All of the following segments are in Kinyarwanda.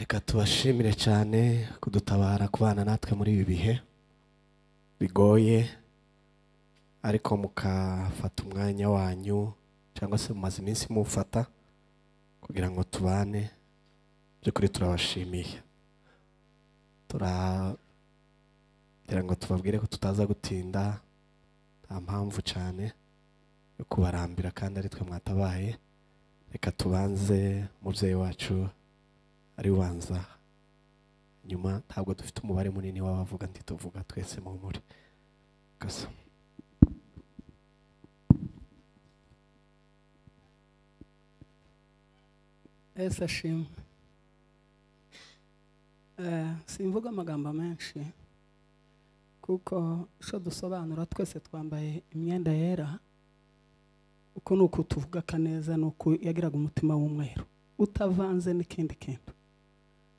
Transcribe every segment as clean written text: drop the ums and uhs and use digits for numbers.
Reka tubashimire cyane kudutabara kubana natwe muri ibi bihe bigoye, ariko mukafata umwanya wanyu cyangwa se mumaze iminsi mufata kugira ngo tubane. By'ukuri turabashimiye. Turagira ngo tubabwire ko tutaza gutinda, nta mpamvu cyane yo kubarambira kandi ari twe mwatabaye. Reka tubanze umubyeyi wacu ari ubanza, nyuma ntabwo dufite umubare munini w'abavuga ntituvuga twese muhumure. Gasa. Yesu ashimwe. Simvuga amagambo menshi kuko ico dusobanura twese twambaye imyenda yera. Uko nuko tuvuga Kaneza nuko yagiraga umutima w'umweru utavanze n'ikindi kintu.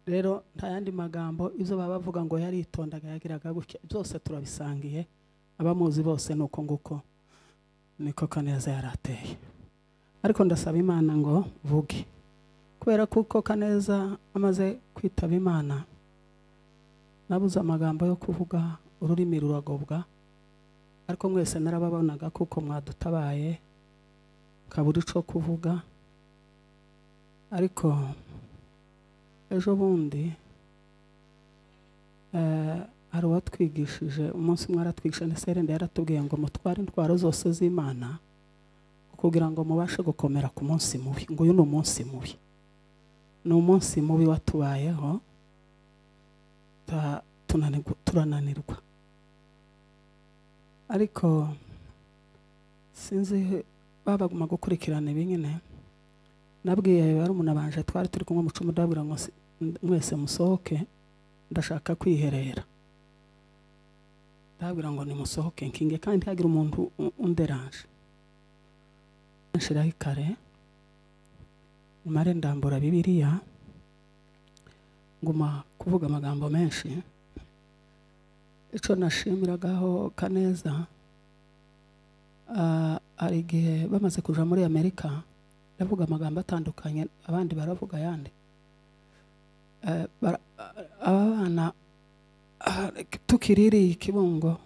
Rero nta yandi magambo, ibyo baba bavuga ngo yaritondaga yagiraga gutya, byose turabisangiye, abamuzi bose nuko nguko niko Kaneza yarateye. Ariko ndasaba Imana ngo vuge, kubera kuko Kaneza amaze kwitaba Imana nabuze amagambo yo kuvuga, ururimi ruragobwa. Ariko mwese narababonaga kuko mwadutabaye kaburi cyo kuvuga. Ariko ejo bundi hari uwatwigishije umunsi umwe aratwigisha na yaratubwiye ngo mutware intwaro zose z'Imana kugira ngo mubashe gukomera ku munsi mubi. Ngo uyu ni umunsi mubi, ni umunsi mubi watubayeho, turananirwa. Ariko sinzi babaguma gukurikirana ibinyine. Nabwiye barumuna banje twari turi kumwe mu cumi, ndabwira ngo mwese musohoke ndashaka kwiherera. Ndabwira ngo nimusohoke nkinge kandi ntihagira umuntu underanje. Nshiraho ikare mare ndambura Bibiliya nguma kuvuga amagambo menshi. Ico nashimiragaho Kaneza, hari igihe bamaze kuja muri Amerika ndavuga amagambo atandukanye, abandi baravuga yandi. Aba bana tukiririye Kibungo,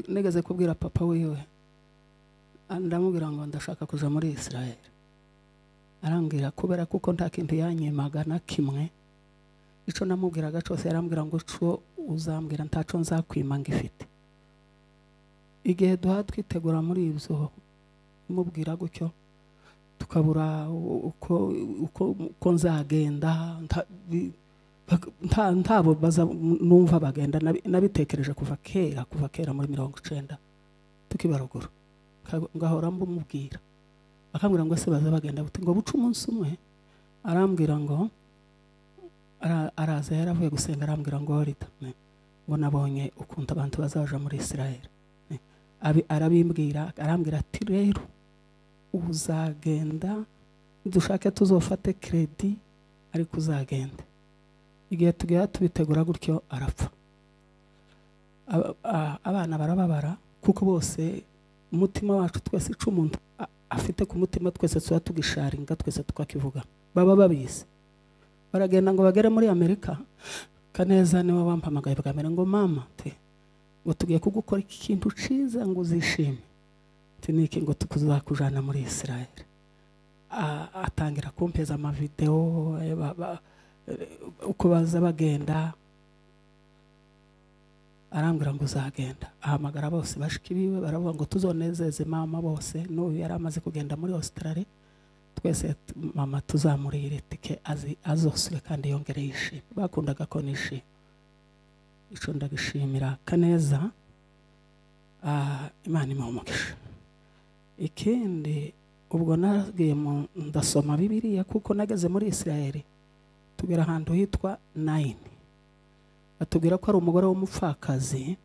nigeze kubwira papa wiwe, ndamubwira ngo ndashaka kuja muri Israel. Arambwira kubera kuko nta kintu yanyimaga na kimwe, ico namubwiraga cyose yarambwira ngo ico uzambwira ntaco nzakwima ngifite. Igihe duha twitegura muri ibyo mubwira gutyo tukabura uko nzagenda, ntabo baza numva bagenda. Nabitekereje kuva kera, kuva kera muri 90 tukibaruguru, ngahora mbumubwira akambwira ngo se baza bagenda buti ngo buca umunsi umwe. Arambwira ngo araza yaravuye gusenga, arambwira ngo Rita ngo nabonye ukuntu abantu bazaja muri Israel. Arabimbwira, arambwira ati rero uzagenda, dushake tuzofate credit ariko uzagenda. Igihe tugiye tubitegura gutyo arapfa. Abana barababara kuko bose umutima wacu twese ico umuntu afite ku mutima twese tuba tugisharinga, twese tukakivuga, baba babizi. Baragenda ngo bagere muri Amerika, Kaneza niwe wampamagaye bwa mbere ngo mama te ngo tugiye kugukora iki kintu ciza ngo uzishime. Tiniki ngo tukuzakujana muri Israel. Atangira kumpeza ama video uko baza bagenda, arambwira ngo uzagenda. Ahamagara bose bashiki biwe baravuga ngo tuzonezeze mama bose. N'uyu yari amaze kugenda muri Australia, twese mama tuzamurire tike azosure kandi yongere yishime. Bakundaga ko nishime. Ico ndagishimira Kaneza, Imana imuhe umugisha. Ikindi ubwo naragiye ndasoma Bibiliya kuko nageze muri Israel tugera ahantu hitwa Naini, batubwira ko ari umugore w'umupfakazi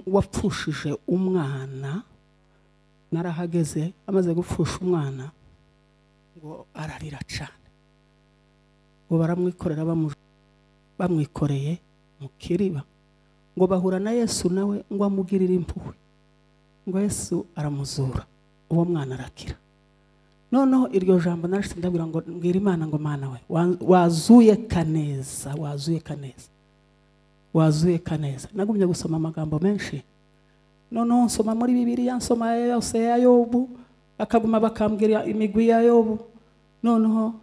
wapfushije umwana. Narahageze amaze gupfusha umwana ngo ararira cyane, ngo baramwikorera, bamwikoreye mu kiriba, ngo bahura na Yesu nawe ngo amugirire impuhwe, ngo Yesu aramuzura uwo mwana arakira. Noneho iryo jambo narashitse ndabwira ngo mbwira Imana ngo Mana we wazuye Kaneza, wazuye Kaneza, wazuye Kaneza. Nagumye gusoma amagambo menshi. Noneho nsoma muri Bibiliya, nsoma yose ya Yobu, akaguma bakambwira imigwi ya Yobu. Noneho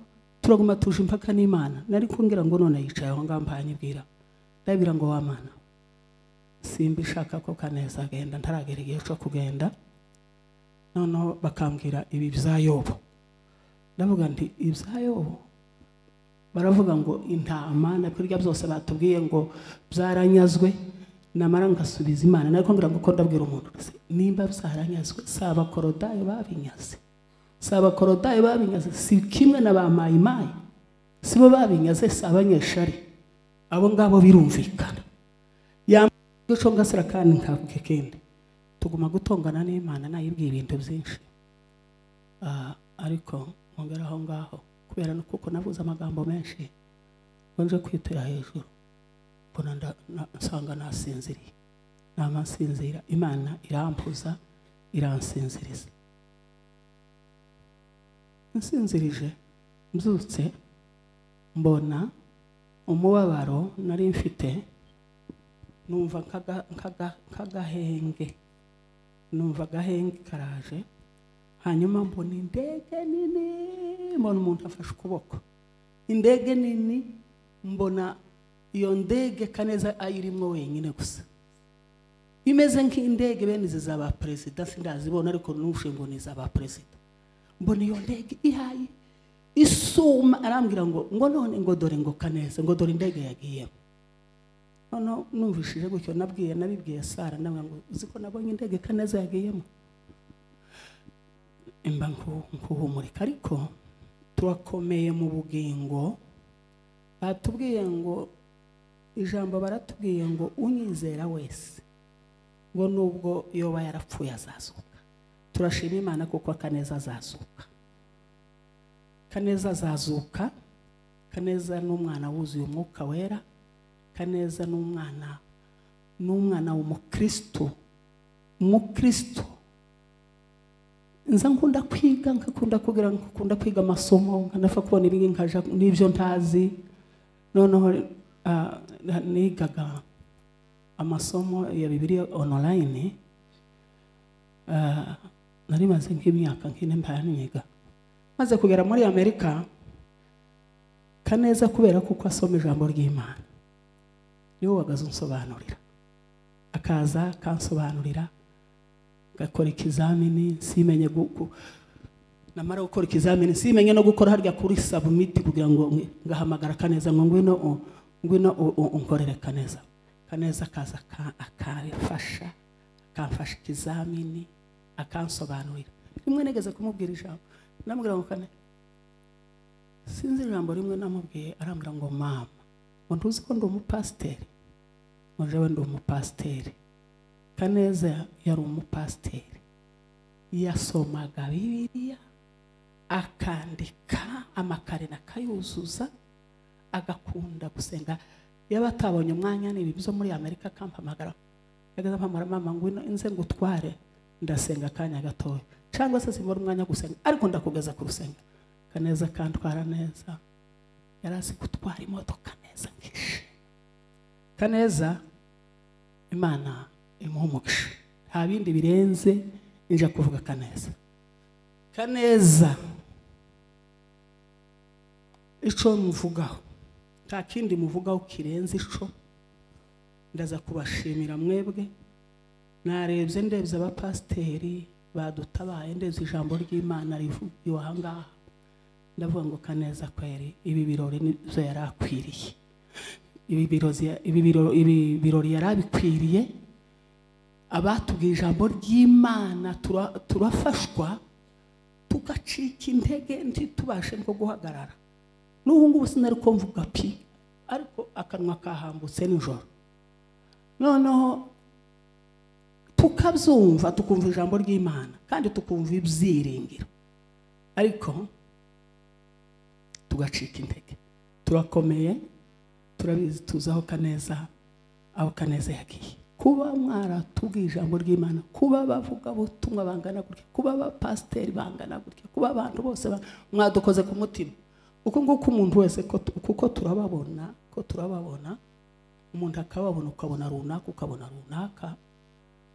turaguma tuje impaka n'Imana. Nari kumbwira ngo none yicaye aho ngaho mpanyibwira, ndabwira ngo wa Mana simbishaka ko Kaneza agenda, ntaragera igihe cyo kugenda. Noneho bakambwira ibi bya Yobu, ndavuga nti ibya Yobu baravuga ngo intama na kurya byose batubwiye ngo byaranyazwe. Namara ngasubiza Imana, nari kumbwira ngo ko ndabwira umuntu nimba byaranyazwe, si abakorodayo babinyaze, si abakorodayo babinyaze, si kimwe na ba mayimayi, si bo babinyaze, si abanyeshari, abo ngabo birumvikana. Yamwe ngasira kandi nkavuga ikindi, tuguma gutongana n'Imana nayibwiye ibintu byinshi, ariko ngera aho ngaho kubera no kuko navuze amagambo menshi ngo nje kwitera hejuru, mbona nsanga nasinziriye. Nama nsinzira, Imana irampuza iransinziriza. Nsinzirije mbyutse mbona umubabaro nari mfite, numva nk'agahenge, numva agahenge karaje. Hanyuma mbona indege nini, mbona umuntu afashe ukuboko, indege nini, mbona iyo ndege Kaneza ayirimo wenyine gusa, imeze nk'indege bene izi za ba perezida, sindazibona ariko nufushe ngo ni za ba perezida. Mbona iyo ndege ihaye isuma, arambwira ngo none ngo dore ngo Kaneza, ngo dore indege yagiyemo. Noneho numvishije gutyo, nabibwiye Sara, ndamubwira ngo uzi ko nabonye indege Kaneza yagiyemo, imba nkuhumurika. Ariko turakomeye mu bugingo, batubwiye ngo ijambo baratubwiye ngo unyizera wese ngo nubwo yoba yarapfuye azazuka. Turashima Imana kuko Kaneza azazuka. Kaneza azazuka. Kaneza n'umwana wuzuye umwuka wera. Kaneza n'umwana w'umukristo, umukristo. Nza nkunda kwiga, nkakunda kugira, nkakunda kwiga amasomo, nkanafa kubona ibingi nkaja n'ibyo ntazi. Noneho nigaga amasomo ya Bibiliya online, nari maze nk'imyaka nk'ine mpaniga. Maze kugera muri Amerika, Kaneza kubera kuko asoma ijambo ry'Imana niwe wagaze unsobanurira, akaza akansobanurira, gakora ikizamini simenye namara gukora ikizamini simenye no gukora harya kuri submit kugira ngo ngahamagara Kaneza ngo ngwino unkorere Kaneza. Kaneza akaza akafasha, akamfasha ikizamini, akansobanurira. Rimwe negeze kumubwira ijambo, namubwira ngo Kane sinzi ijambo rimwe namubwiye, arambwira ngo mama ngo ntuzi ko ndi umupasiteri, ngo jewe ndi umupasiteri. Kaneza yari umupasiteri, yasomaga Bibiliya akandika amakarine akayuzuza, agakunda gusenga. Yaba atabonye umwanya n'ibi byo muri Amerika akampamagara, yagaza ampamagara, mama ngwino inze ngutware, ndasenga akanya gatoya, cyangwa se simbona umwanya wo gusenga ariko ndakugeza ku rusengero. Kaneza akantwara neza, yari azi gutwara imodoka neza nkishima. Kaneza Imana imuha umugisha, nta bindi birenze nja kuvuga Kaneza. Kaneza ico muvugaho nta kindi muvugaho kirenze ico. Ndaza kubashimira mwebwe, narebye ndebye abapasiteri badutabaye, ndebye ijambo ry'Imana rivugiwe aha ngaha, ndavuga ngo Kaneza kweri ibi birori nibyo yari akwiriye, ibi birori yari abikwiriye. Abatubwiye ijambo ry'Imana turafashwa, tugacika intege ntitubashe nko guhagarara. N'ubu ngubu sinari ko mvuga pi, ariko akanwa kahambutse nijoro. Noneho tukabyumva, tukumva ijambo ry'Imana kandi tukumva ibyiringiro, ariko tugacika intege. Turakomeye, turabizi, tuzi aho Kaneza, aho Kaneza yagiye. Kuba mwaratubwiye ijambo ry'Imana, kuba bavuga butumwa bangana gutya, kuba abapasiteri bangana gutya, kuba abantu bose mwadukoze ku mutima. Uko nguko umuntu wese kuko turababona, ko turababona, umuntu akababona ukabona runaka, ukabona runaka,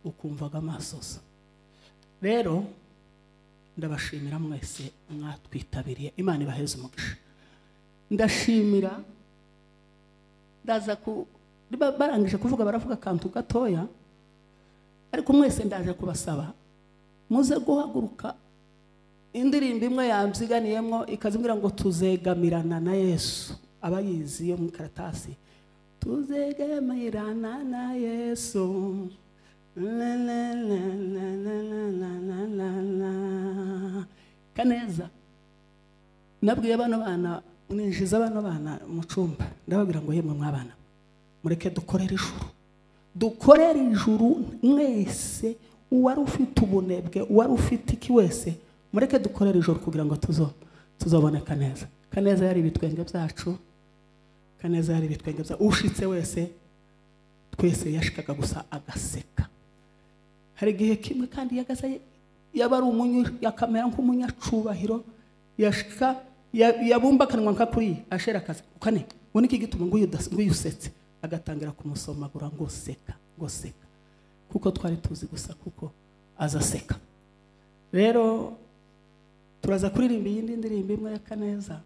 ukumvaga amasoso. Rero ndabashimira mwese mwatwitabiriye, Imana ibaheze umugisha. Ndashimira ndaza ku barangije kuvuga baravuga akantu gatoya, ariko mwese ndaje kubasaba muze guhaguruka. Indirimbo imwe yamziganiyemo ikazimbwira ngo tuzegamirana na Yesu, abayizi yo mu karatasi, tuzegamirana na Yesu la la la la la la la la. Kaneza nabwiye bano bana, ninjiza bano bana mu cyumba, ndababwira ngo yemwe mwabana mureke dukorere ijuru, dukorere ijuru mwese, uwari ufite ubunebwe, uwari ufite iki wese, mureke dukorere ijuru kugira ngo tuzoboneka neza. Kaneza yari ibitwenge byacu, Kaneza yari ibitwenge byacu, ushitse wese twese yashikaga gusa agaseka. Hari igihe kimwe kandi yagaza yaba ari umunyu yakamera nk'umunyacubahiro, yashika yabumba kanwa nka kuri ashera akazi ukane ngo niki gituma ngo uyusetse, agatangira kumusomagura ngo seka, ngo seka, kuko twari tuzi gusa kuko azaseka. Rero turaza kuririmba iyindi ndirimbo imwe ya Kaneza,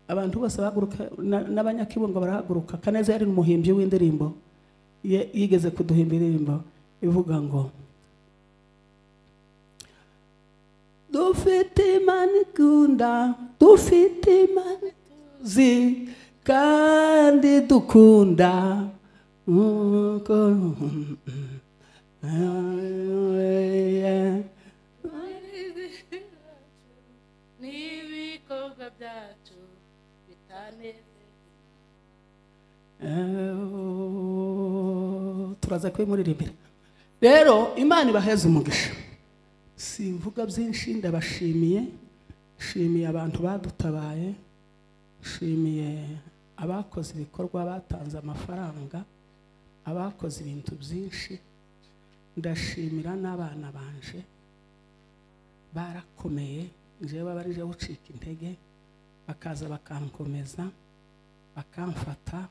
abantu bose bahaguruka n'abanyakibungo barahaguruka. Kaneza yari umuhimbyi w'indirimbo, yigeze kuduhimba indirimbo ivuga ngo dufite Imana ikunda, dufite Imana tuzi kandi dukunda. N'ibikorwa byacu bitanezeza. Turaza kubimuririmbira. Rero Imana ibaheze umugisha. Simvuga byinshi, ndabashimiye, shimiye abantu badutabaye, shimiye abakoze ibikorwa, batanze amafaranga, abakoze ibintu byinshi. Ndashimira n'abana banje barakomeye, njewe babarije gucika intege bakaza bakankomeza bakamfata,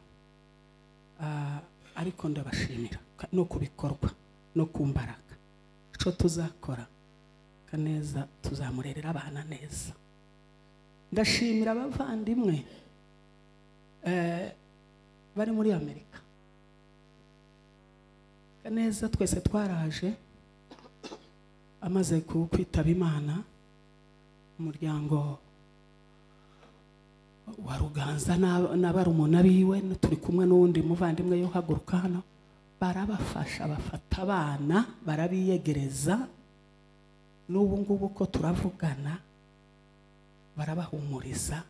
ariko ndabashimira no kubikorwa no kumbaraga. Ico tuzakora Kaneza tuzamurerera abana neza. Ndashimira abavandimwe bari muri Amerika. Kaneza twese twaraje amaze kwitaba Imana, umuryango wa Ruganza n'abarumuna biwe, turi kumwe n'uwundi muvandimwe yo haguruka hano, barabafasha bafata abana barabiyegereza. N'ubu ngubu ko turavugana barabahumuriza.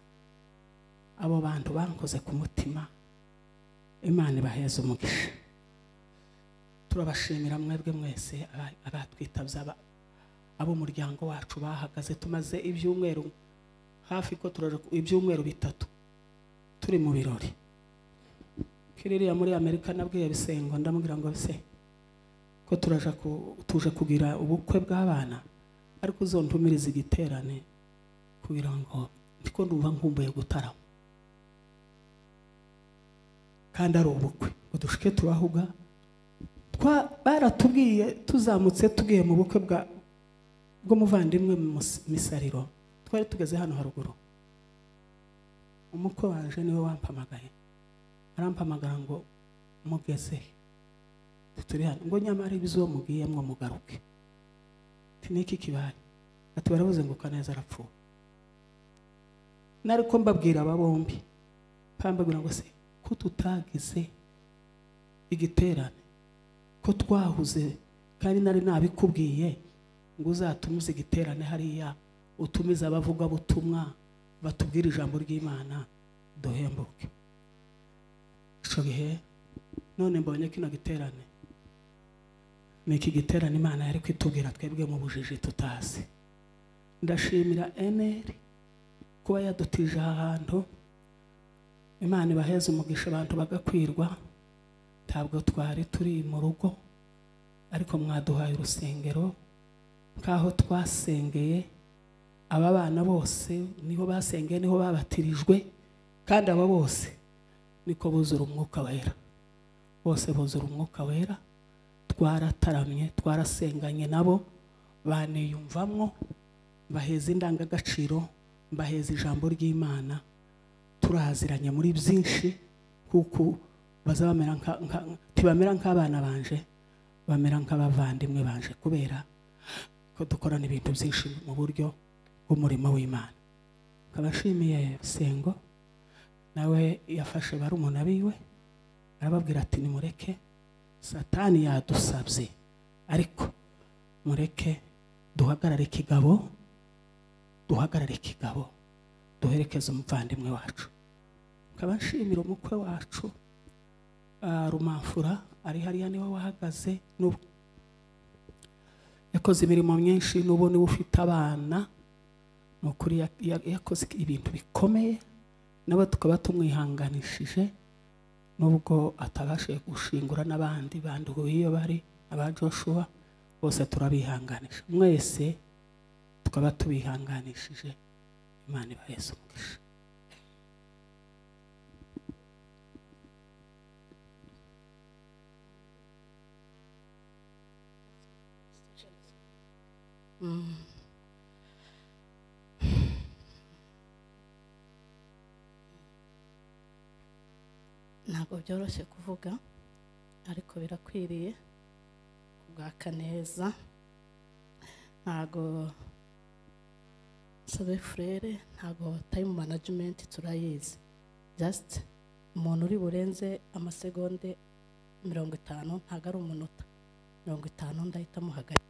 Abo bantu bankoze ku mutima, Imana ibaheze umugisha. Turabashimira mwebwe mwese abatwitabye, abo muryango wacu bahagaze. Tumaze ibyumweru hafi ko turaje ibyumweru 3 turi mu birori. Kiririya muri Amerika nabwiye Bisengo, ndamubwira ngo se ko turaje tuje kugira ubukwe bw'abana, ariko uzontumiriza igiterane kugira ngo ndiko ndumva nkumbuye gutarama kandi ari ubukwe, ngo dushike turahuga. Baratubwiye tuzamutse tugiye mu bukwe bw'umuvandimwe Misariro, twari tugeze hano haruguru, umukwe wanje niwe wampamagaye, arampamagara ngo mugeze turi hano, ngo nyamara ibizo mugiyemwo mugaruke. Niki kibaye? Ati baravuze ngo Kaneza arapfuye. Nariko mbabwira aba bombi, pambabwira ngo se ko tutagize igiterane, ko twahuze kandi nari nabikubwiye ngo uzatumize igiterane hariya, utumize abavuga butumwa batubwira ijambo ry'Imana duhembuke. Ico gihe none mbonye kino giterane, ni iki giterane Imana yari kwitubwira twebwe mu bujiji tutazi. Ndashimira NR kuba yadutije aha hantu. Imana ibaheze umugisha abantu bagakwirwa. Ntabwo twari turi mu rugo, ariko mwaduhaye urusengero nkaho twasengeye. Aba bana bose niho basengeye, niho babatirijwe, kandi aba bose niko buzura umwuka wera, bose buzura umwuka wera. Twarataramye, twarasenganye nabo, baniyumvamwo, baheza indangagaciro, baheza ijambo ry'Imana. Turaziranye muri byinshi, kuko bazabamera ntibamera nk'abana banje, bamera nk'abavandimwe banje, kubera ko dukorana ibintu byinshi mu buryo bw'umurimo w'Imana. Nkabashimiye Sengo, nawe yafashe barumuna biwe arababwira ati nimureke, Satani yadusabye, ariko mureke duhagarare kigabo, duhagarare kigabo, duherekeze umuvandimwe wacu. Nkabashimira umukwe wacu Rumamfura ari hariya, niwe wahagaze, n'ubu yakoze imirimo myinshi, n'ubu niwe ufite abana. Mukuri yakoze ibintu bikomeye, nabo tukaba tumwihanganishije, nubwo atabashije gushingura n'abandi banduwe iyo bari aba Joshua, bose turabihanganisha mwese, tukaba tubihanganishije. Imana ibaheze umugisha. Ntabwo byoroshye kuvuga, ariko birakwiriye kubwa Kaneza. Ntabwo sabe frere, ntabwo time management turayizi. Just umuntu uri burenze amasegonde 50 ntabwo ari umunota 50 ndahita muhagarika.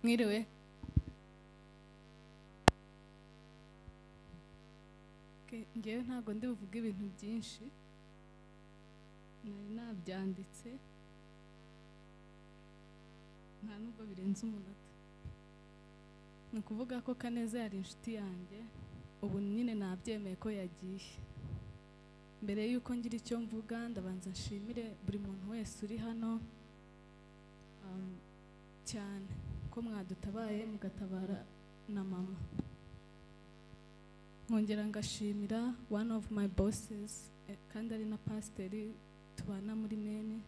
Mwiriwe. Ngewe ntabwo ndi buvuge ibintu byinshi, nari nabyanditse, nta nubwo birenze umunota. Ni ukuvuga ko Kaneza yari inshuti yanjye, ubu nyine nabyemeye ko yagiye. Mbere y'uko ngira icyo mvuga, ndabanza nshimire buri muntu wese uri hano cyane ko mwadutabaye mugatabara na mama. Nkongera ngashimira one of my bosses, kandi ari na pasiteri tubana muri Mene.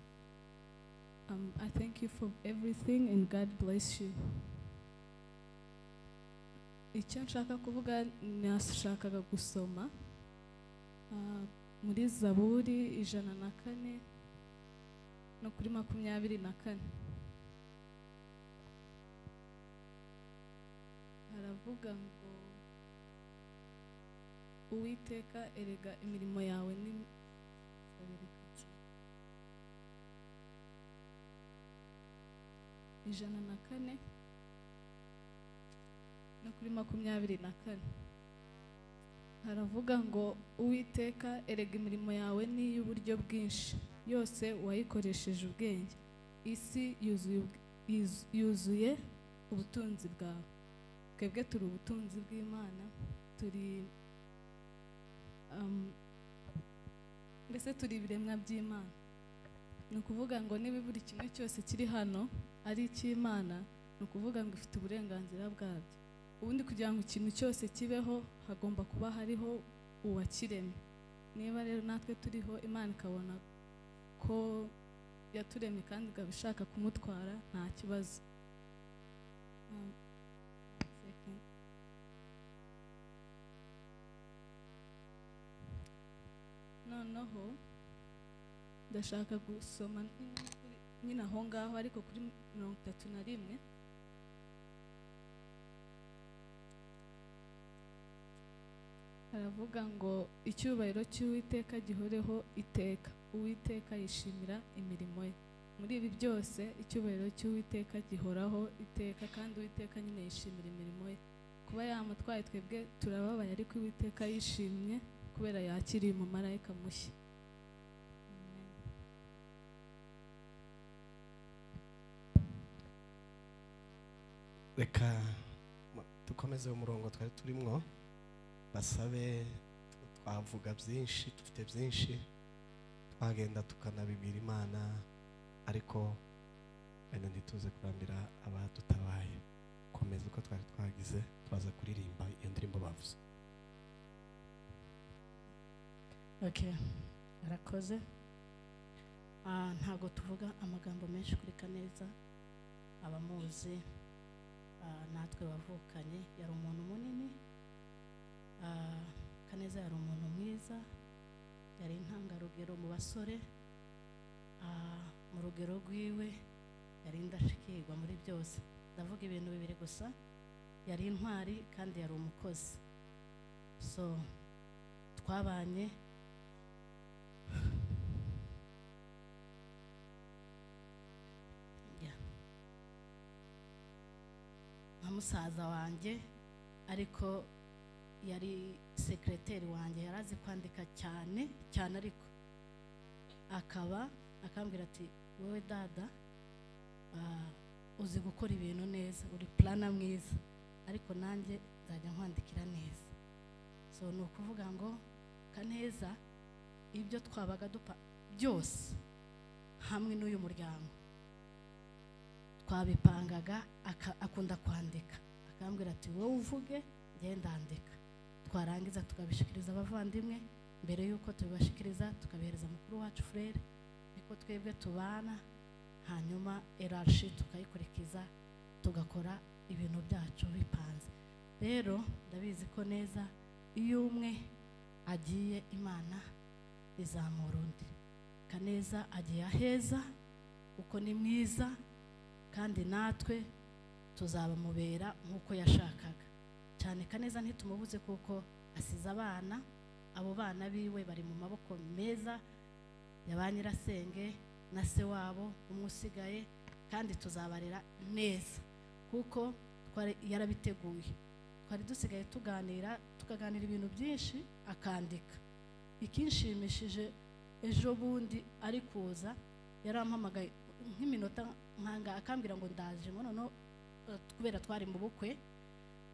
I thank you for everything and God bless you. Icyo nshaka kuvuga, nashakaga gusoma muri Zaburi 104 no kuri 24. Haravuga ngo Uwiteka erega imirimo yawe ni 104 no kuri 24. Haravuga ngo Uwiteka erega imirimo yawe ni y'uburyo bwinshi, yose wayikoresheje ubwenge, isi yuzuye ubutunzi bwawe. Twebwe turi ubutunzi bw'Imana, turi mbese turi ibiremwa by'Imana. Ni ukuvuga ngo niba buri kimwe cyose kiri hano ari icy'Imana, ni ukuvuga ngo ifite uburenganzira bwabyo. Ubundi kugira ngo ikintu cyose kibeho hagomba kuba hariho uwakiremye. Niba rero natwe turiho, Imana ikabona ko yaturemye kandi ikaba ishaka kumutwara, nta kibazo. Noneho ndashaka gusoma nyine aho ngaho, ariko kuri 31. Haravuga ngo icyubahiro cy'Uwiteka gihoreho iteka, Uwiteka yishimira imirimo ye. Muri ibi byose icyubahiro cy'Uwiteka gihoraho iteka, kandi Uwiteka nyine yishimira imirimo ye. Kuba yamutwaye twebwe turababaye, ariko Uwiteka yishimye kubera yakiriye umumarayika mushya. Reka dukomeze umurongo twari turimwo, basabe twavuga byinshi, dufite byinshi twagenda tukanabibwira Imana, ariko wenda ntituze kurambira abadutabaye. Komeza uko twari twagize, twaza kuririmba iyo ndirimbo bavuze. Okay, arakoze. Ntago tuvuga amagambo menshi kuri Kaneza, abamuzi natwe bavukanye. Yari umuntu munini. Kaneza yari umuntu mwiza, yari intangarugero mu basore. Mu rugero rwiwe yari indashikirwa muri byose. Ndavuga ibintu bibiri gusa: yari intwari kandi yari umukozi. So twabanye nka musaza wanjye, ariko yari sekreteri wanjye, yarazi kwandika cyane cyane, ariko akaba akambwira ati wowe dada uzi gukora ibintu neza, uri plana mwiza, ariko nanjye nzajya nkwandikira neza. So ni ukuvuga ngo Kaneza ibyo twabaga dupa byose hamwe n'uyu muryango twabipangaga, akunda kwandika, akambwira ati wowe uvuge njye ndandika. Twarangiza tukabishikiriza abavandimwe, mbere yuko tubibashikiriza tukabihereza mukuru wacu Frere, niko twebwe tubana, hanyuma erarshi tukayikurikiza, tugakora ibintu byacu bipanze. Rero ndabizi ko neza iyo umwe agiye Imana izamura undi. Kaneza agiye aheza kuko ni mwiza, kandi natwe tuzabamubera nk'uko yashakaga cyane. Kaneza ntitumubuze kuko asize abana, abo bana biwe bari mu maboko meza ya ba nyirasenge na se wabo umwe usigaye, kandi tuzabarera neza kuko yarabiteguye. Twari dusigaye tuganira, tukaganira ibintu byinshi, akandika. Ikinshimishije ejo bundi ari kuza yarampamagaye nk'iminota nkanga, akambwira ngo ndaje noneho, kubera twari mu bukwe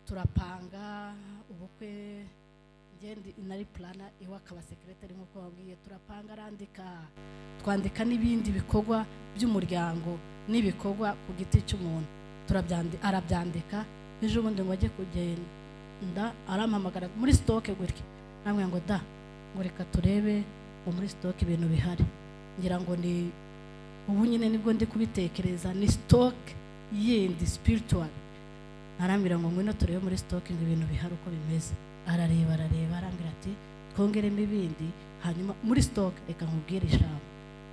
turapanga ubukwe, ngende nari plana iwe akaba secretary nkuko wabwiye, turapanga arandika, twandika n'ibindi bikorwa by'umuryango n'ibikorwa ku giti cy'umuntu, arabyandika. Ejo bundi ngo ajye kugenda arampamagara muri stock gutya, namwe ngo da ngo reka turebe ngo muri stock ibintu bihari. Ngira ngo ni ubu nyine nibwo ndi kubitekereza, ni stock yindi spiritual. Arambwira ngo ngwino turebe muri stock ngo ibintu bihari uko bimeze. Arareba arareba, arambwira ati twongeremo ibindi, hanyuma muri stock reka nkubwire ijambo.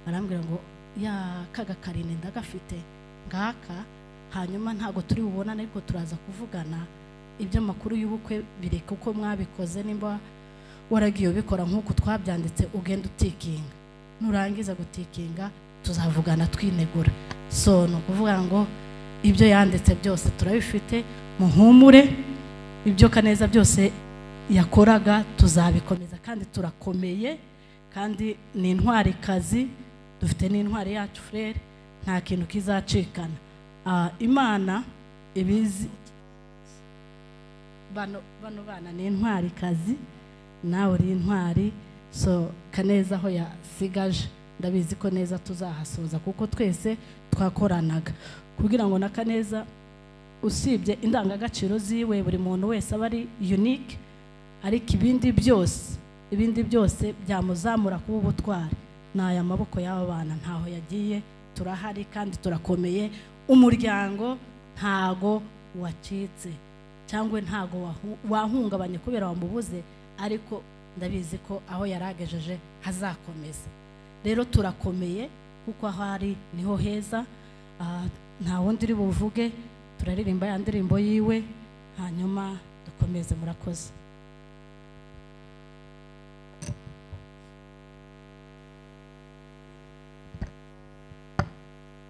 Arambwira ngo ya kaga karine ndagafite ngaka, hanyuma ntago turi bubonane ariko turaza kuvugana iby'amakuru y'ubukwe, bireka uko mwabikoze, nimba waragiye ubikora nk'uko twabyanditse ugenda utikinga, nurangiza gutikinga tuzavugana twinegura. So ni ukuvuga ngo ibyo yanditse byose turabifite, muhumure, ibyo Kaneza byose yakoraga tuzabikomeza, kandi turakomeye, kandi ni intwari kazi, dufite n'intwari yacu Frere, nta kintu kizacikana. Imana ibizi bano bana ni intwari kazi, nawe uri intwari. So Kaneza aho yasigaje ndabizi ko neza tuzahasoza, kuko twese twakoranaga kugira ngo na Kaneza usibye indangagaciro ziwe buri muntu wese aba ari unique, ariko ibindi byose byamuzamura kuba ubutwari. N'aya maboko y'aba bana ntaho yagiye, turahari kandi turakomeye. Umuryango ntago wacitse cyangwa ntago wahungabanye kubera wamubuze, ariko ndabizi ko aho yaragejeje hazakomeza. Rero turakomeye kuko aho ari niho heza. Nta wundi uri buvuge, turaririmba ya ndirimbo yiwe hanyuma dukomeze. Murakoze.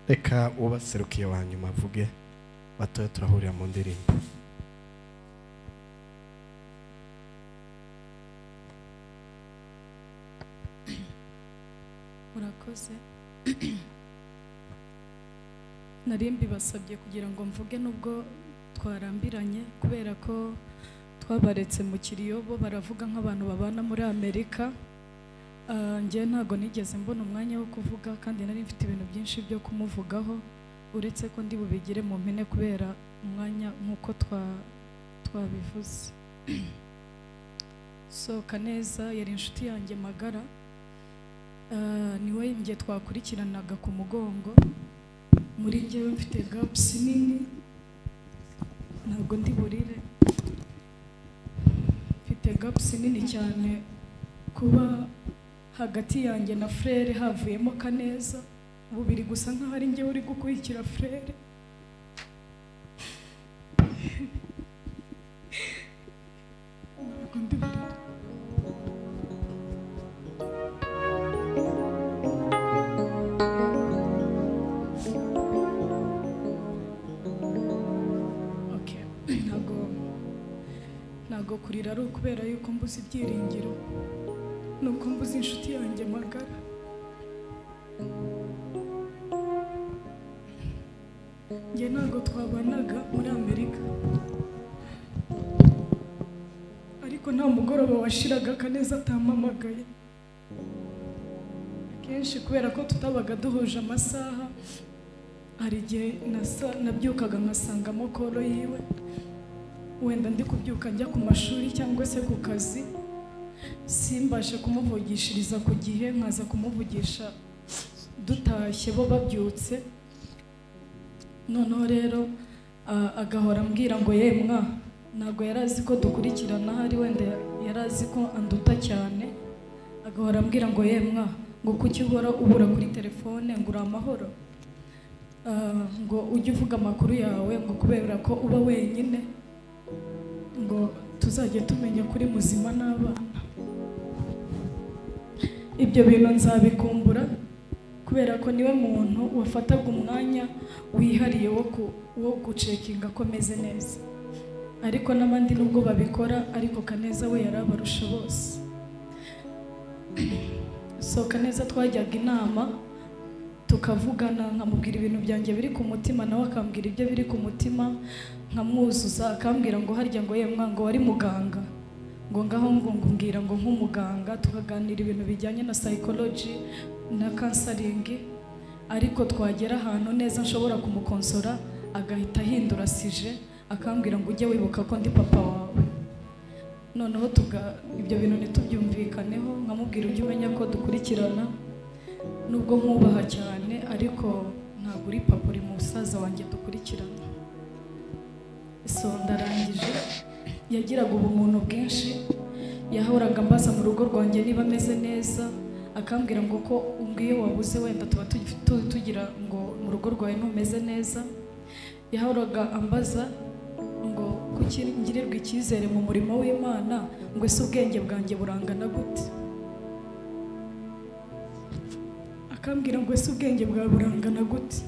Reka ubaserukiye wa nyuma avuge, batoya turahurira mu ndirimbo. Murakoze. Nari mbibasabye kugira ngo mvuge nubwo twarambiranye kubera ko twabaretse mu kiriyo, bo baravuga nk'abantu babana muri Amerika. Njye ntago nigeze mbona umwanya wo kuvuga kandi nari mfite ibintu byinshi byo kumuvugaho, uretse ko ndi bubigire mu mpine kubera umwanya nk'uko twabivuze. So Kaneza yari inshuti yanjye magara, niwe njye twakurikiranaga ku mugongo. Muri njyewe mfite gaps nini, ntabwo ndi burire, mfite gaps nini cyane kuba hagati yanjye na frere havuyemo Kaneza. Ubu biri gusa nkaho ari njyewe uri gukurikira frere. Ntabwo ndi burire. Okay. Ntago kurira ari ukubera yuko mbuze ibyiringiro, nuko mbuze inshuti yanjye magara. Njye ntago twabanaga muri Amerika, ariko nta mugoroba washiraga Kaneza atampamagaye. Akenshi kubera ko tutabaga duhuje amasaha, hari igihe nabyukaga nkasangamo koro yiwe, wenda ndi kubyuka njya ku mashuri cyangwa se ku kazi, simbashe kumuvugishiriza ku gihe, nkaza kumuvugisha dutashye bo babyutse. Noneho rero agahora ambwira ngo yemwa, ntabwo yari azi ko dukurikirana, hari wenda yari azi ko anduta cyane. Agahora ambwira ngo yemwa, ngo kuki uhora ubura kuri telefone, ngo uri amahoro, ngo ujye uvuga amakuru yawe, ngo kubera ko uba wenyine, ngo tuzajye tumenya kuri muzima n'abana. Ibyo bintu nzabikumbura kubera ko niwe muntu wafataga umwanya wihariye wo gucekinga ko meze neza. Ariko n'abandi nubwo babikora, ariko Kaneza we yarabarusha bose. So Kaneza twajyaga inama tukavugana, nkamubwira ibintu byanjye biri ku mutima, nawe akambwira ibyo biri ku mutima, nkamwuzuza, akambwira ngo harya ngo yemwa ngo wari muganga, ngo ngaho ngo ngumbwira ngo nk'umuganga, tukaganira ibintu bijyanye na psychology na counseling. Ariko twagera ahantu neza nshobora kumukonsora agahita ahindura sije, akambwira ngo ujye wibuka ko ndi papa wawe. Noneho ibyo bintu ntitubyumvikaneho, nkamubwira ujye umenya ko dukurikirana, nubwo nkubaha cyane ariko ntabwo uri papa, uri musaza wanjye dukurikirana. So ndarangije. Yagiraga ubumuntu bwinshi, yahoraga ambaza mu rugo rwanjye niba ameze neza, akambwira ngo ko umbwiye wabuze wenda tuba tugira ngo mu rugo rwawe ntumeze neza. Yahoraga ambaza ngo kuki ngirirwa icyizere mu murimo w'Imana, ngo ese ubwenge bwanjye burangana gute? Akambwira ngo ese ubwenge bwawe burangana gute,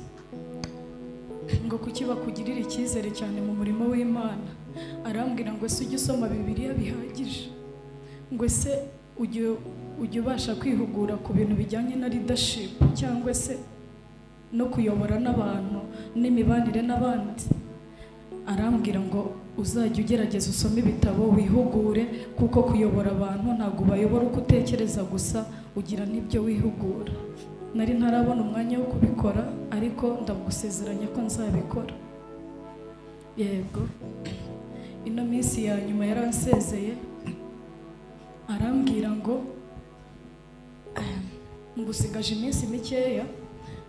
ngo kuki bakugirira icyizere cyane mu murimo w'Imana. Arambwira ngo ese ujye usoma Bibiliya bihagije, ngo ese ujye ubasha kwihugura ku bintu bijyanye na leadership cyangwa se no kuyobora n'abantu n'imibanire n'abandi. Arambwira ngo uzajya ugerageza usome ibitabo wihugure, kuko kuyobora abantu ntabwo bayobora uko utekereza gusa, ugira n'ibyo wihugura. Nari ntarabona umwanya wo kubikora, ariko ndagusezeranya ko nzabikora. Yego, ino minsi ya nyuma yaransezeye, arambwira ngo ngusigaje iminsi mikeya,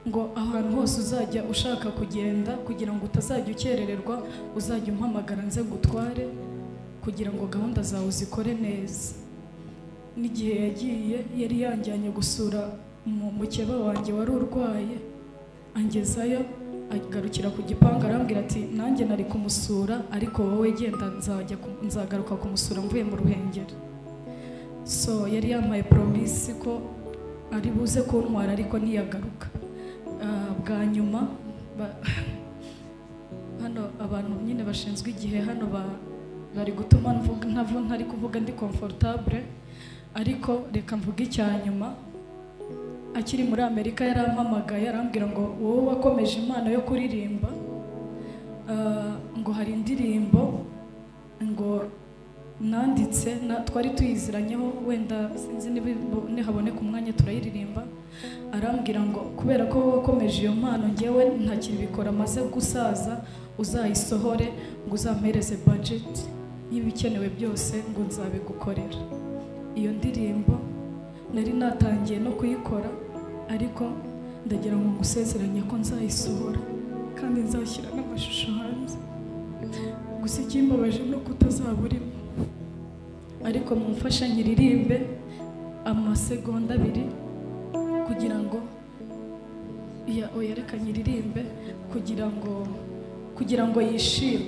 ngo ahantu hose uzajya ushaka kugenda kugira ngo utazajya ukerererwa, uzajya umpamagara nze gutware kugira ngo gahunda zawe uzikore neza. N'igihe yagiye yari yanjyanye gusura mukeba wanjye wari urwaye, angezayo agarukira ku gipangu arambwira ati nanjye nari kumusura, ariko wowe genda nzagaruka kumusura mvuye mu Ruhengeri. So yari yampaye promise ko ari buze kuntwara, ariko ntiyagaruka. Bwa nyuma hano abantu nyine bashinzwe igihe hano bari gutuma ntari kuvuga ndi comfortable, ariko reka mvuge icya nyuma. Akiri muri Amerika yarampamagaye arambwira ngo wowe wakomeje impano yo kuririmba, ngo hari indirimbo ngo nanditse twari tuyiziranyeho, wenda sinzi nihaboneka umwanya turayiririmba. Arambwira ngo kubera ko wakomeje iyo mpano ngewe ntakibikora amaze gusaza, uzayisohore ngo uzampereze budget y'ibikenewe byose ngo nzabigukorera. Iyo ndirimbo nari natangiye no kuyikora, ariko ndagira ngo ngusezeranye ko nzayisohora kandi nzashyira n'amashusho hanze. Gusa ikimbabaje ni uko utazaba urimo, ariko mumfashe nyiririmbe amasegonda 2 kugira ngo oya reka nyiririmbe kugira ngo yishime.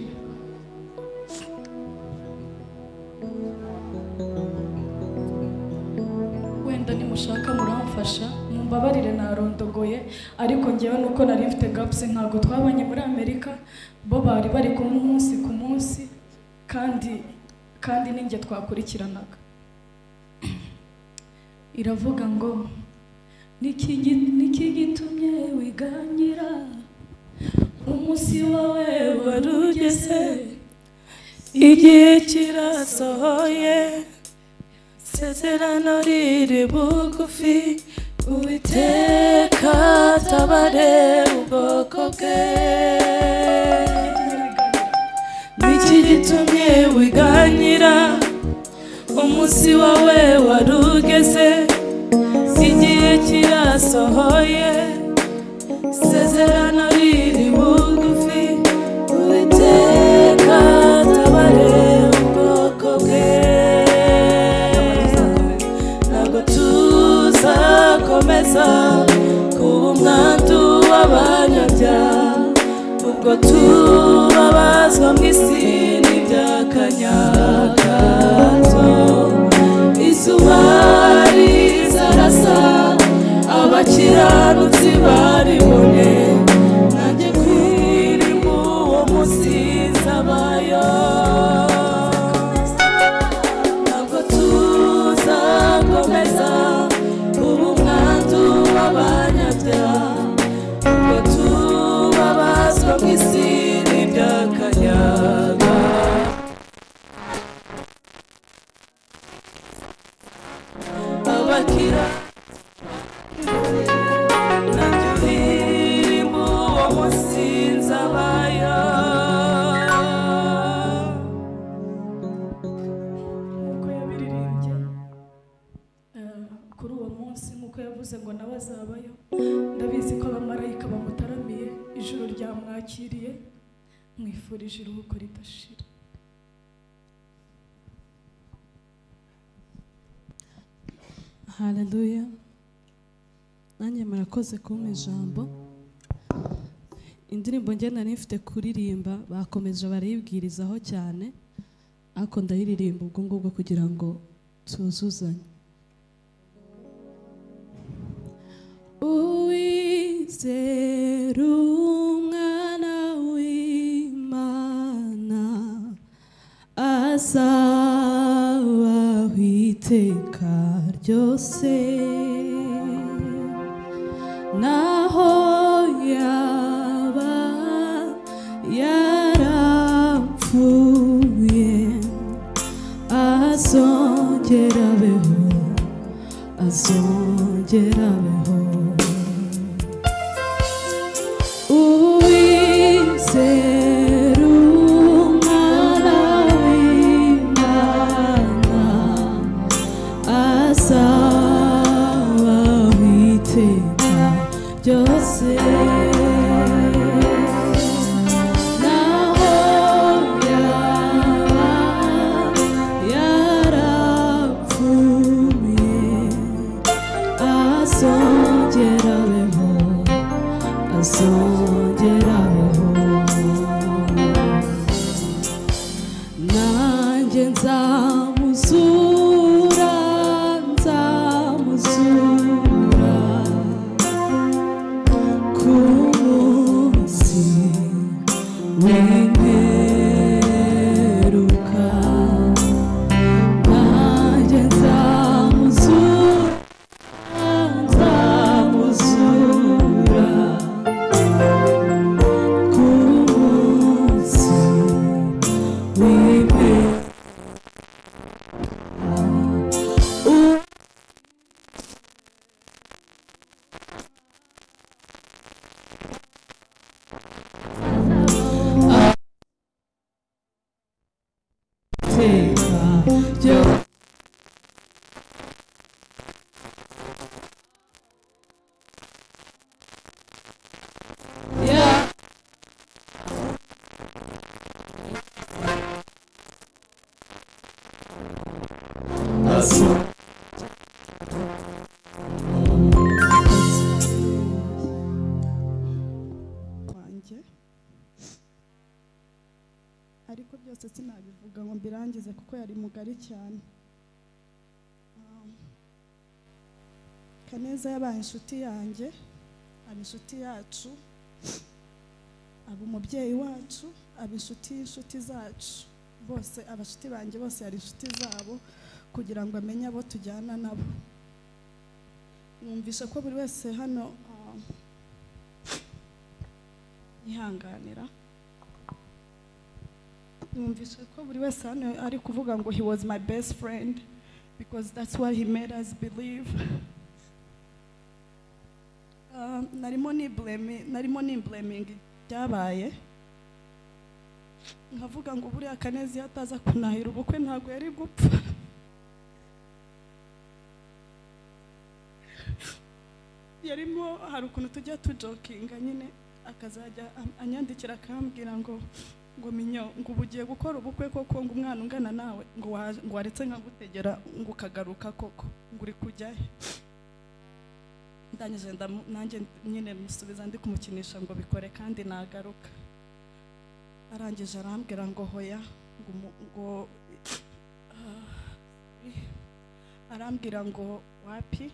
Wenda nimushaka muramfasha, mumbabarire narondogoye, ariko ngewe nuko nari mfite gaps, ntabwo twabanye muri Amerika, bo bari bari kumwe umunsi ku munsi, kandi ninjye twakurikiranaga. Iravuga ngo niki gitumye wiganyira, umunsi wawe warugeze, igihe kirasohoye, isezerano riri bugufi, Uwiteka atabare ubwoko bwe. Niki gitumye wiganyira, umunsi wawe warugeze, igihe kirasohoye, isezerano riri bugufi, Uwiteka atabare ubwoko bwe. Ntabwo tuzakomeza kuba umwandu w'abanyabyaha, ubwo tubabazwa mu isi n'iby'akanya gato. Izuba rizarasa, abakiranutsi baribone, nanjye kwirimu uwo munsi nzabayo. Ntabwo tuzakomeza kuba umwandu w'abanyabyaha, ubwo tubabazwa mu isi n'iby'akanya gato. Abakira nanjye uririmba uwo munsi nzabayo. Nk'uko yabiririmbye kuri uwo munsi, nk'uko yavuze ngo nawe azabayo, ndabizi ko abamarayika bamutaramiye, ijuru ryamwakiriye, mwifurije iruhuko ridashira. Haleluya. Nanjye murakoze kumpa ijambo. Indirimbo njye nari mfite kuririmba bakomeje barayibwirizaho cyane, ariko ndayiririmba ubwo ngubwo kugira ngo tuzuzanye. Uwizera umwana w'Imana azabaho iteka ryose, naho yaba yarapfuye, azongera abeho, azongera abeho. Uwizera umwana w'Imana azabaho iteka ryose, naho yaba yarapfuye, azongera abeho, azongera abeho. Nanjye nzamuzura, nzamuzura ku munsi w'imperuka. Nanjye nzamuzura, nzamuzura ku munsi iteka ryo. Wanjye, ariko byose sinabivuga ngo mbirangize kuko yari mugari cyane. Kaneza yabaye inshuti yanjye, aba inshuti yacu, aba umubyeyi wacu, aba inshuti y'inshuti zacu bose, abashuti banjye bose yari inshuti zabo, kugira ngo amenye abo tujyana nabo. Numvisha ko buri wese hano yihanganira. Numvisha ko buri wese hano ari kuvuga ngo he was my best friend because that's what he made us believe. Narimo ni blaming byabaye, nkavuga ngo buriya Kaneza iyo ataza kunahira ubukwe ntabwo yari gupfa. Yarimo hari ukuntu tujya tujokinga nyine, akazajya anyandikira akambwira ngo minyo, ngo ubu ugiye gukora ubukwe koko, ngo umwana ungana nawe, ngo waretse nkagutegera ngo ukagaruka koko, ngo uri kujyahe. Ndangije nanjye nyine musubiza ndi kumukinisha ngo bikore kandi nagaruka. Arangije arambwira ngo hoya, ngo arambwira ngo wapi,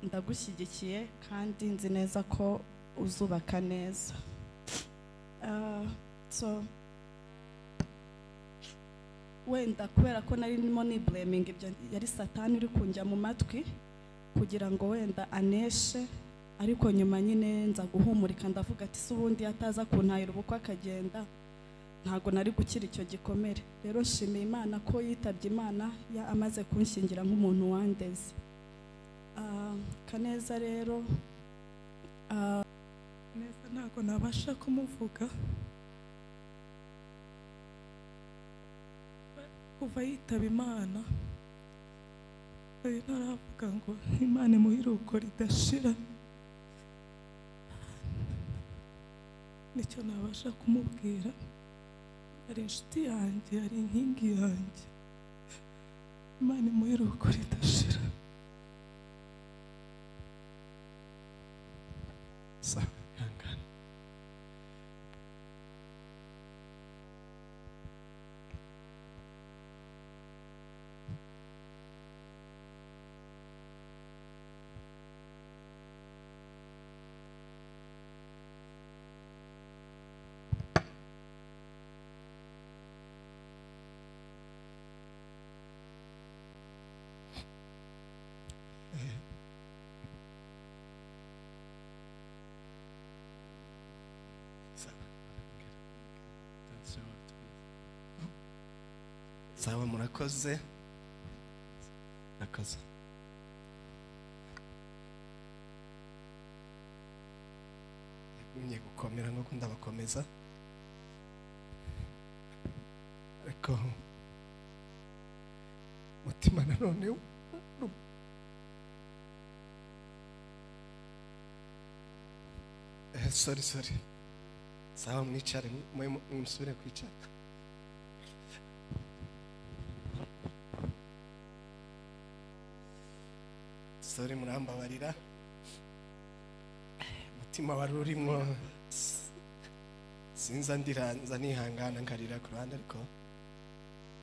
ndagushyigikiye kandi nzi neza ko uzubaka neza. So wenda kubera ko nari ndimo ni blaming ibyo, yari Satani uri kunjya mu matwi kugira ngo wenda aneshe, ariko nyuma nyine nza guhumurika ndavuga ati se ubundi ataza kuntahira ubukwe akagenda ntago nari gukira icyo gikomere. Rero nshimiye Imana ko yitabye Imana ya amaze kunshyingira nk'umuntu wandeze. Kaneza rero Neza ntago nabasha kumuvuga kuva yitaba Imana, nari ntaravuga ngo Imana imuhe iruhuko ridashira, nicyo nabasha kumubwira. Ari inshuti yanjye, ari inkingi yanjye, Imana imuhe iruhuko ridashira. Sawa, ihangane. Sawa, murakoze. Murakoze. Yagumye gukomera nk'uko ndabakomeza, ariko mutima nanone sorry. Sawa, mwicare, musubire kwicara. Sorry, murambabarira, umutima wari urimo sinza ndiranza nihangana nkarira ku ruhande, ariko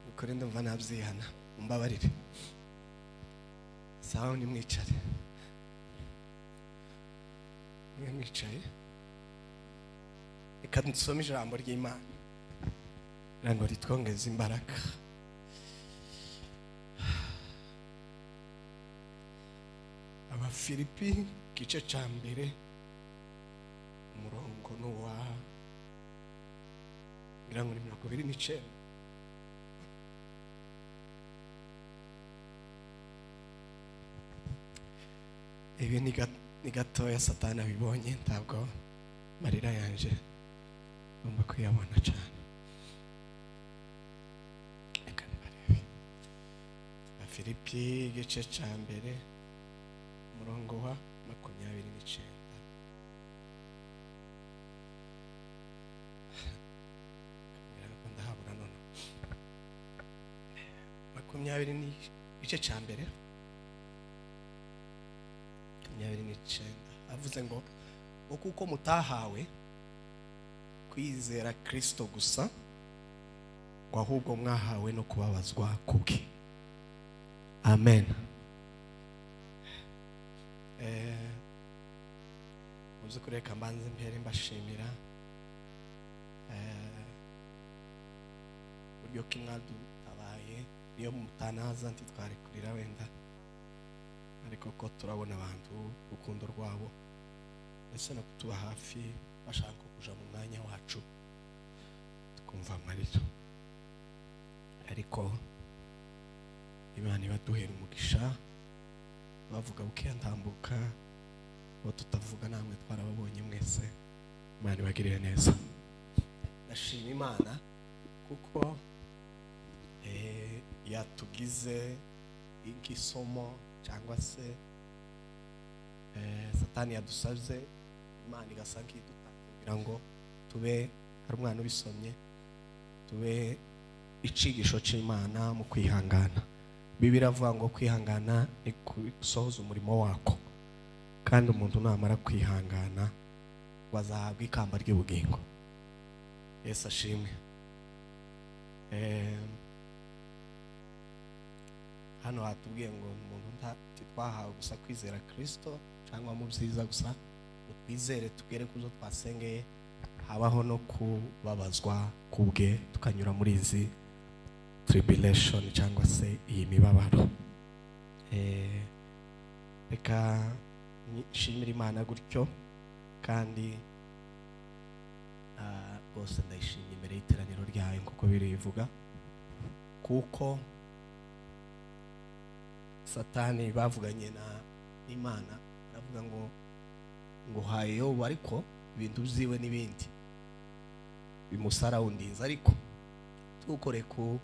ukuri ndumva nabyihana, mumbabarire. Sawa, nimwicare. Mwe mwicaye, reka dusome ijambo ry'Imana kugira ngo ritwongeze imbaraga. Abafilipi igice cya mbere, umurongo ni uwa ngira ngo ni 29. Ibi ni gatoya Satani abibonye, ntabwo marira yanje ngomba kuyabona cyane. Reka nibarebe. Abafilipi igice cya mbere umurongo wa 29. Ndahabura none 20 igice cya mbere 29 avuze ngo kuko mutahawe kwizera Kristo gusa, ngo ahubwo mwahawe no kubabazwa kubwe. Amen. Muzi reka mbanze mpere mbashimira buryo ki mwadutabaye, niyo mutanaza ntitware kurira wenda, ariko ko turabona abantu urukundo rwabo ndetse no kutuba hafi bashaka kuja mu mwanya wacu tukumva amarira, ariko Imana ibaduhera umugisha. Bavuga buke ntambuka bo tutavuga namwe twarababonye mwese, Imana ibagirire neza. Ndashima Imana kuko yatugize igisomo cyangwa se Satani yadusabye, Imana igasa nk'idutanze kugira ngo tube hari umwana ubisomye, tube icigisho c'Imana mu kwihangana. Bibiliya iravuga ngo kwihangana ni gusohoza umurimo wako, kandi umuntu namara kwihangana bazahabwa ikamba ry'ubugingo. Yesu ashimwe. Hano hatubwiye ngo umuntu twahawe gusa kwizera Kristo cyangwa mu byiza gusa, twizere tugere kuzo twasengeye, habaho no kubabazwa kubwe, tukanyura muri izi tribulation cyangwa se iyi mibabaro. Reka nshimire Imana gutyo, kandi rwose ndayishimye imbere y'iteraniro ryayo kuko birivuga, kuko Satani bavuganye na Imana aravuga ngo haye Yobu, ariko ibintu byiwe n'ibindi bimusarawundinze, ariko tukore ku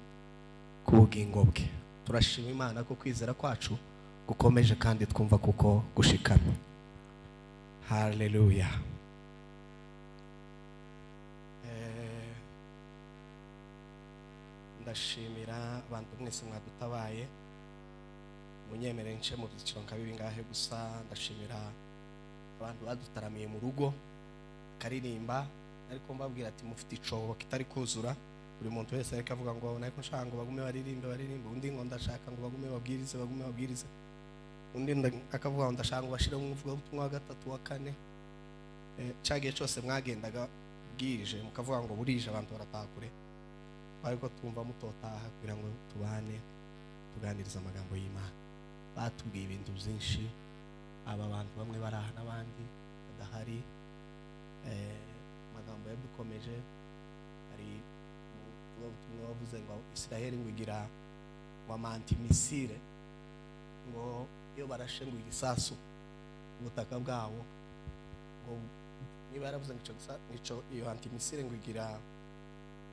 bugingo bwe. Turashima Imana ko kwizera kwacu gukomeje kandi twumva kuko gushikamye. Haleluya. Ndashimira abantu mwese mwadutabaye, munyemere nce mu byiciro nka bibi ngahe gusa. Ndashimira abantu badutaramiye mu rugo karirimba, ariko mbabwira ati mufite icobo kitari kuzura. Buri muntu wese ariko avuga ngo nako nshaka ngo bagume baririmbe baririmbe, undi ngo ndashaka ngo bagume babwirize bagume babwirize, undi akavuga ngo ndashaka ngo bashire mu muvuga ubutumwa wa gatatu wa kane. Cyagiye cyose mwagendaga bwije mukavuga ngo burije abantu barataha kure, ariko twumva mutotaha kugira ngo tubane tuganiriza amagambo y'Imana. Batubwiye ibintu byinshi, aba bantu bamwe baraha n'abandi badahari. Amagambo yadukomeje, hari ubutumwa bavuze ngo Israel ngo igira ngo amantimisire, ngo iyo barashe ngo igisasu ubutaka bwabo, ngo niba yaravuze ngo ico iyo antimisire ngo igira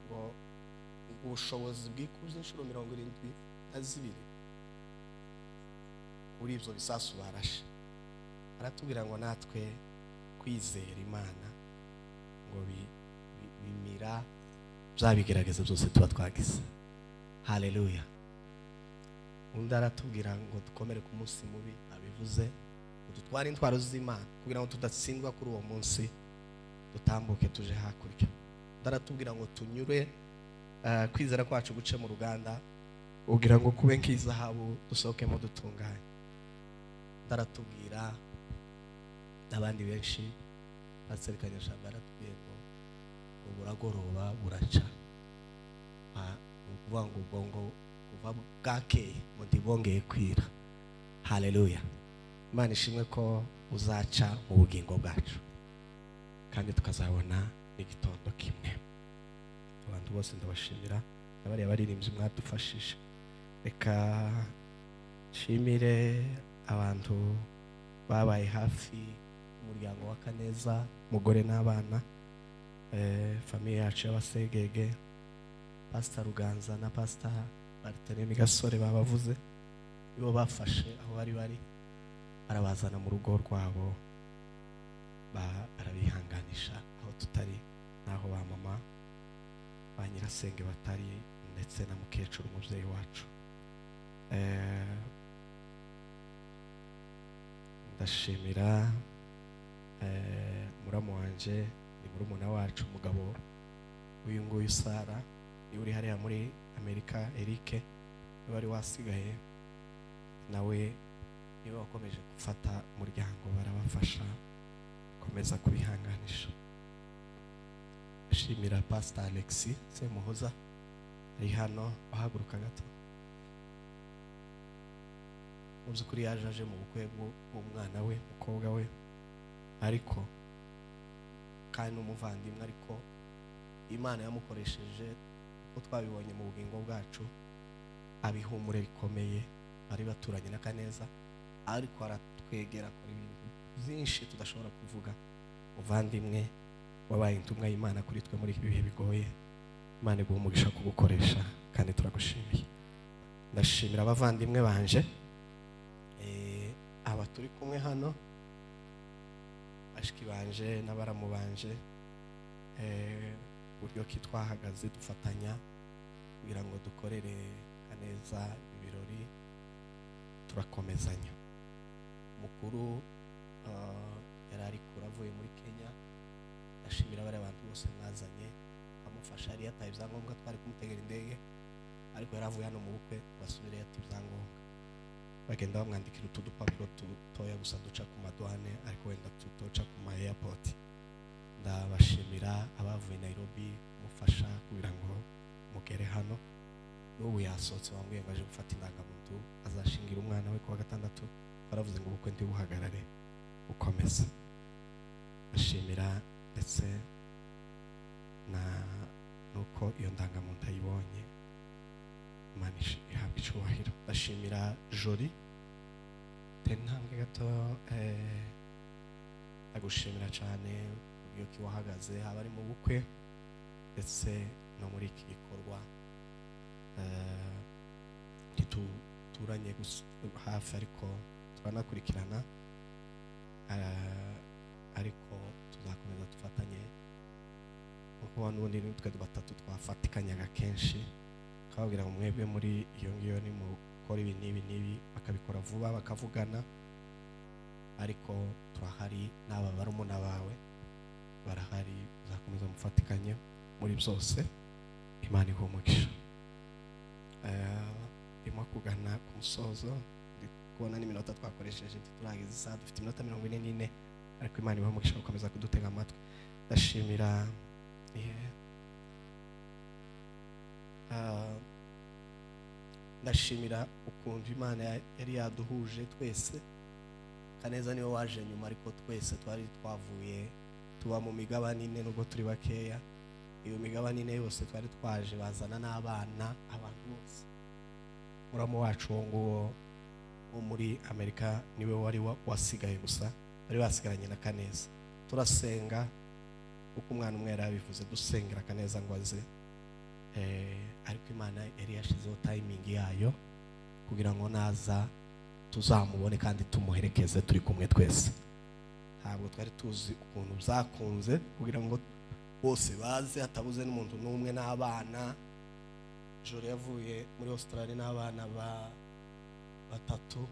ngo ubushobozi bwikuze inshuro 72 kuri ibyo bisasu barashe. Aratubwira ngo natwe kwizera Imana ngo bimira bya bigerageza byose tuba twagize. Haleluya. Undi aratubwira ngo dukomere ku munsi mubi, abivuze ngo dutware intwaro z'Imana kugira ngo tudatsindwa kuri uwo munsi, dutambuke tuje hakurya. Undi aratubwira ngo tunyure kwizera kwacu guce mu ruganda kugira ngo kube nk'izahabu dusohokemo dutunganye. Undi aratubwira n'abandi benshi baserikanye shamba, aratubwiye ngo buragoroba buraca, ukuvuga ngo ubwo ngo kuva bwakeye ngo ntibongeye kwira. Haleluya. Imana ishimwe ko uzaca mu bugingo bwacu kandi tukazabona n'igitondo kimwe. Abantu bose ndabashimira, n'abariya baririmbyi mwadufashije. Reka nshimire abantu babaye hafi umuryango wa Kaneza, umugore n'abana, famiye yacu y'abasegege, Pastor Ruganza na Pastor Barthelemy Gasore babavuze. Nibo bafashe aho bari bari barabazana mu rugo rwabo, barabihanganisha aho tutari naho ba mama ba nyirasenge batari, ndetse na mukecuru umubyeyi wacu. Ndashimira muramu wanje, ni murumuna wacu umugabo uyu nguyu Sara, ni uri hariya muri Amerika, Eric niwe wari wasigaye, nawe niwe wakomeje gufata umuryango barabafasha komeza kubihanganisha. Ndashimira Pastor Alexis Semuhoza ari hano, wahaguruka gato. Mu by'ukuri yaje aje mu bukwe bw'umwana we, umukobwa we, ariko kandi n'umuvandimwe, ariko Imana yamukoresheje uko twabibonye mu bugingo bwacu, abihumure rikomeye. Bari baturanye na Kaneza, ariko aratwegera akora ibintu byinshi tudashobora kuvuga. Muvandimwe wabaye intumwa y'Imana kuri twe muri ibi bihe bigoye, Imana iguhe umugisha kugukoresha kandi turagushimiye. Ndashimira abavandimwe banje, aba turi kumwe hano, bashiki banje n'abaramu banje, uburyo ki twahagaze dufatanya kugira ngo dukorere Kaneza ibirori, turakomezanya. Mukuru yari ari kure avuye muri Kenya, ndashimira bari abantu bose mwazanye amufasha, yari yataye ibyangombwa twari kumutegera indege, ariko yari avuye hano mu bukwe basubire yata ibyangombwa, bagenda bamwandikira utu dupapuro dutoya gusa duca ku maduane, ariko wenda tutoca ku ma airport. Ndabashimira abavuye Nairobi kumufasha kugira ngo mugere hano. N'ubu yasohotse wambwiye ngo aje gufata indangamuntu, azashingira umwana we kuwa gatandatu, baravuze ngo ubukwe ntibuhagarare bukomeze. Ndashimira ndetse na nuko iyo ndangamuntu ayibonye, Imana ihabwe icyubahiro. Ndashimira Jolie, tera intambwe gato, agushimira cyane uburyo ki wahagaze haba ari mu bukwe ndetse no muri iki gikorwa. Ntituturanye hafi ariko turanakurikirana, ariko tuzakomeza dufatanye kuko n'ubundi nitwe batatu twafatikanyaga kenshi, twababwira ngo mwebwe muri iyo ngiyo ni mukora ibi n'ibi n'ibi, bakabikora vuba bakavugana, ariko turahari n'aba barumuna bawe barahari, tuzakomeza mufatikanye muri byose. Imana iguhe umugisha. Ndimo kugana ku musozo, ndi kubona n'iminota twakoresheje ntituragize isaha, dufite iminota 44, ariko Imana ibahe umugisha gukomeza kudutega amatwi. Ndashimira ndashimira ukuntu Imana yari yaduhuje twese. Kaneza niwe waje nyuma, ariko twese twari twavuye tuba mu migabane ine, nubwo turi bakeya. Iyo migabane ine yose twari twaje, bazana n'abana, abantu bose. Muramu wacu uwo nguwo wo muri Amerika niwe wari wasigaye gusa, bari basigaranye na Kaneza. Turasenga uko umwana umwe yari abivuze, dusengera Kaneza ngo aze, ariko Imana yari yashizeho timing yayo kugira ngo naza tuzamubone kandi tumuherekeze turi kumwe twese. Ntabwo twari tuzi ukuntu byakunze kugira ngo bose baze hatabuze n'umuntu n'umwe n'abana. Joro yavuye muri Australia n'abana batatu,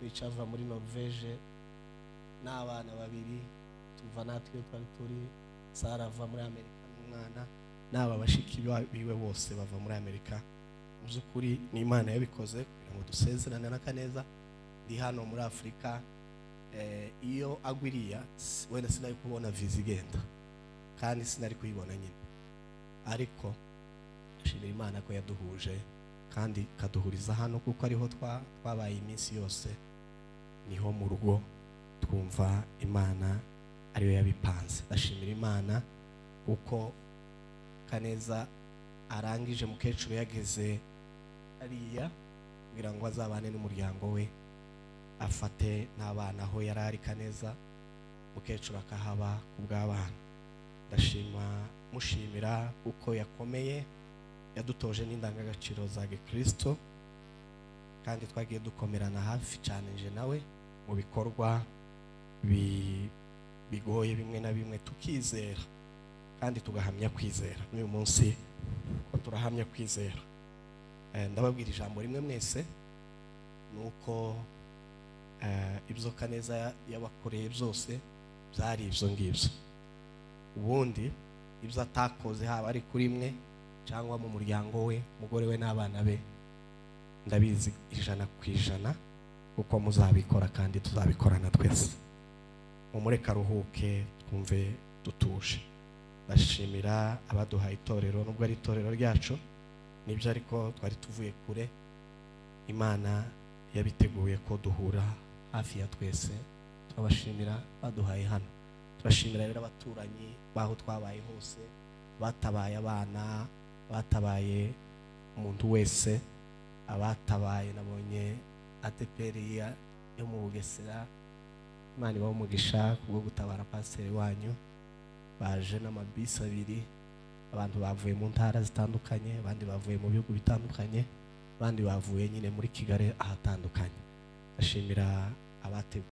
Richa ava muri Norvege n'abana babiri, tuva natwe iyo twari turi, Sara ava muri Amerika n'umwana, n'aba bashiki biwe bose bava muri Amerika. Mu by'ukuri ni Imana yabikoze kugira ngo dusezerane na Kaneza. Ndi hano muri Afurika, iyo agwiriya wenda sinari kubona visa igenda, kandi sinari kuyibona nyine, ariko ndashimira Imana ko yaduhuje kandi ikaduhuriza hano, kuko ariho twabaye iminsi yose, niho mu rugo twumva Imana ariyo yabipanze. Ndashimira Imana kuko Kaneza arangije mukecuru yageze hariya kugira ngo azabane n'umuryango we, afate n'abana aho yari ari Kaneza, mukecuru akahaba kubw'abana. Ndashima mushimira kuko yakomeye, yadutoje n'indangagaciro za Gikristo, Kandi twagiye dukomerana hafi cyane nje nawe mu bikorwa bigoye bimwe na bimwe, tukizera kandi tugahamya kwizera. N'uyu munsi ko turahamya kwizera. Ndababwira ijambo rimwe mwese, nuko ibyo Kaneza yabakoreye byose byari ibyo ngibyo. Ubundi ibyo atakoze haba ari kuri mwe cyangwa mu muryango we, umugore we n'abana be, ndabizi 100% kuko muzabikora kandi tuzabikorana twese. Mumureke aruhuke twumve dutuje. Ndashimira abaduhaye itorero, nubwo ari itorero ryacu nibyo, ariko twari tuvuye kure. Imana yabiteguye ko duhura hafi ya twese, turabashimira baduhaye hano. Turashimira rero abaturanyi baho twabaye hose, batabaye abana, batabaye umuntu wese, abatabaye nabonye ADPR yo mu Bugesera. Imana ibahe umugisha kubwo gutabara pasiteri wanyu. Baje n'amabisi 2, abantu bavuye mu ntara zitandukanye, abandi bavuye mu bihugu bitandukanye, abandi bavuye nyine muri Kigali ahatandukanye. Ndashimira abateguye.